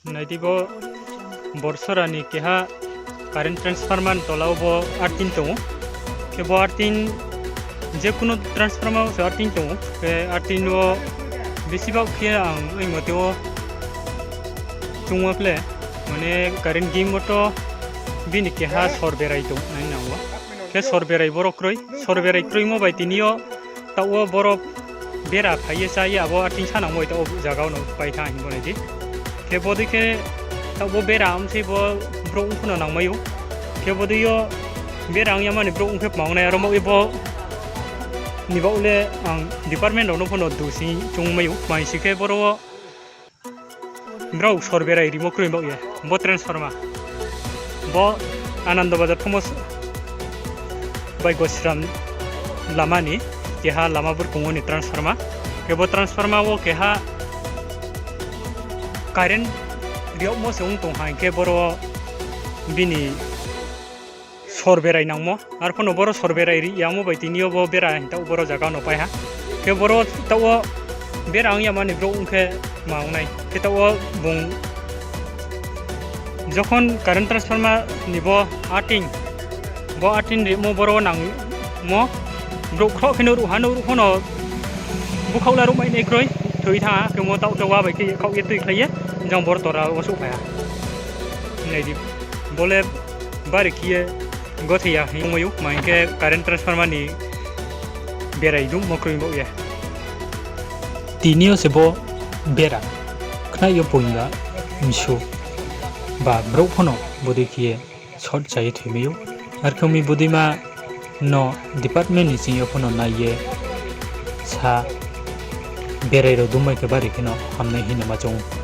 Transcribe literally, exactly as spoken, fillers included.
Nai di bo Borsora ni keha current transformer ni tola wo bo earthing tong ou. Khe bo earthing, je kuno transformer wo se earthing tong ou. Khe earthing wo bisi baoh khe ang oimo tei wo chungmo khle, mane current gimmo to bini keha sor berai tong nai nang ou. Khe sor berai boro kroi, sor berai kroimo bai tini yo taoh wo boro bera phai ye chá ye abo earthing sa nangmo bai taoh wo zaga wo no pai thanng hing bo nai di. Khe bodei khe taoh bo bera ong se bo brouh ong pho no nangmai ou. Khe bodei yo bera ong ya mani brouh ong khe kma ong nai, aro mo ye bo ni baoh le ang department rao no pho no du sing choungmai ou, kma hing si khe boro wo brao sor berai rimo kroi baoh ye. Bo transformer, bo Anando Bazar Thomas bai Gosiram lama ni keha lama burkong wo ni transformer. Khe bo transformer wo keha current ri yagmo se ong tong ha hing khe boro bini sor berai nangmo. Arphuh no boro sor berai ri yamo bai tini yo bo bera hing taoh boro zaga no pai ha. Khe boro taoh wo bera ong ya mani brouh ong khe ma ong nai. Khe taoh wo bung jokhon current transformer ni bo earthing, bo earthing rimo boro nangmo, brouh khroh khe no ruh ha, no ruh pho no búkhaoh la ruhmai nai kroi, thoi thanng ha, khe mo taoh khe wa bai khe khaoh ye tuikhlai ye, jang boro tora wo souhphai ha. Nai di, bo le bari khe ye gothei ya hing ongmai ou, ma hing khe current transformer ni berai dummo kroi baoh ye. Tini yo se bo bera khnai yo poing ba msu ba brouh pho no bodei khe ye short chá ye thoimai ou. Arkhe ong mi bodeima no department ni sing yo pho no nai ye sa berai rao dumai khe bari khe no hamnai hing no ma choung ou.